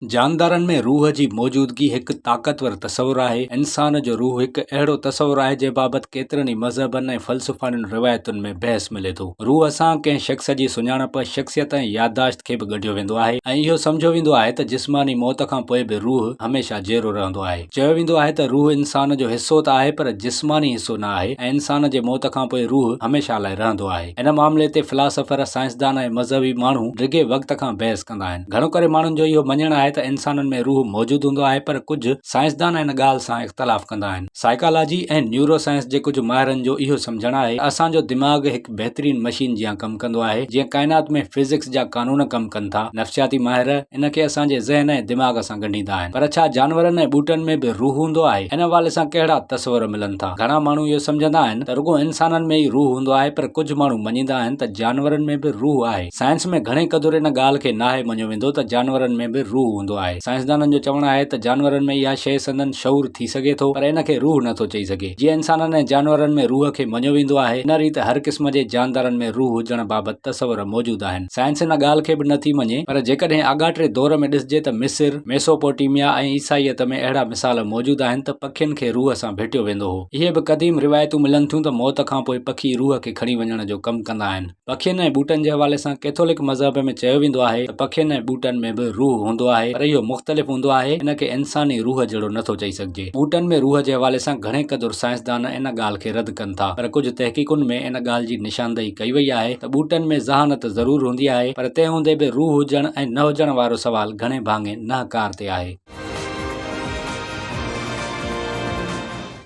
جاندارن ۾ روح جي موجودگي هڪ طاقتور تصور آهي. انسان جو روح هڪ اهڙو تصور آهي جنهن بابت ڪيترن ئي مذهبن ۽ فلسفاڻين روايتن ۾ بحث ملي ٿو. روح سان ڪنهن شخص جي سڃاڻپ، شخصيت ۽ يادداشت کي به ڳنڍيو ويندو آهي ۽ اهو سمجهيو ويندو آهي ته جسماني موت کان پوء به روح هميشه جيئرو رهندو آهي. چيو ويندو آهي ته روح انسان جو حصو ته آهي پر جسماني حصو نه آهي ۽ انسان جي موت کان پوء روح هميشه لاء رهندو آهي. ان معاملي تي فلاسافر، سائنسدان ۽ مذهبي ماڻهو ڊگهي وقت کان بحث ڪندا آهن. گهڻو ڪري ماڻهن جو اهو مڃڻ آهي ته انسانن ۾ روح موجود هوندو آهي پر ڪجهه سائنسدان ان ڳالهه سان اختلاف ڪندا آهن. سائيڪالاجي ۽ نيورو سائنس جي ڪجهه ماهرن جو اهو سمجهڻ آهي ته اسان جو دماغ هڪ بهترين مشين جيان ڪم ڪندو آهي جيئن ڪائنات ۾ فزڪس جا قانون ڪم ڪن ٿا. نفسياتي ماهر ان کي اسان جي ذهن ۽ دماغ سان ڳنڍيندا آهن. پر ڇا جانورن ۽ ٻوٽن ۾ به روح هوندو آهي؟ ان حوالي سان ڪهڙا تصور ملن ٿا؟ گهڻا ماڻهو اهو سمجهندا آهن ته رڳو انسانن ۾ ئي روح هوندو آهي پر ڪجهه ماڻهو مڃيندا آهن ته جانورن ۾ به روح آهي. سائنس ۾ گهڻي قدر ان ڳالهه کي ناهي مڃيو ويندو ته جانورن ۾ به روح هوندو آهي. سائنسدانن جو چوڻ آهي ته جانورن ۾ اها شيء سندن شعور ٿي سگهي ٿو پر ان کي روح نه ٿو چئي سگهي. جيئن انسانن ۽ جانورن ۾ روح کي مڃيو ويندو آهي ان ريت هر قسم جي جاندارن ۾ روح هجڻ بابت تصور موجود آهن. سائنس ان ڳالهه کي به نه ٿي مڃي پر جيڪڏهن آڳاٽي دور ۾ ڏسجي ته مصر، ميسوپوٽيميا ۽ عيسائيت ۾ اهڙا مثال موجود آهن ته پکين کي روح سان ڀيٽيو ويندو هو. اهي به قديم روايتون ملن ٿيون ته موت کان پوء پکي روح کي کڻي وڃڻ جو ڪم ڪندا آهن. پکين ۽ ٻوٽن جي حوالي سان ڪيٿولڪ مذهب ۾ چيو ويندو آهي ته پکين ۽ ٻوٽن ۾ به روح هوندو آهي پر اهو مختلف هوندو آهي ان کي انساني روح جهڙو نٿو چئي سگهجي. ٻوٽن ۾ روح جي حوالي سان گهڻي قدر سائنسدان ان ڳالهه کي رد ڪن ٿا پر ڪجهه تحقيقن ۾ ان ڳالهه جي نشاندهي ڪئي وئي آهي ته ٻوٽن ۾ ذهانت ضرور هوندي آهي پر تنهن هوندي به روح هجڻ ۽ نه هجڻ وارو سوال گهڻي ڀاڱي نهڪار تي آهي.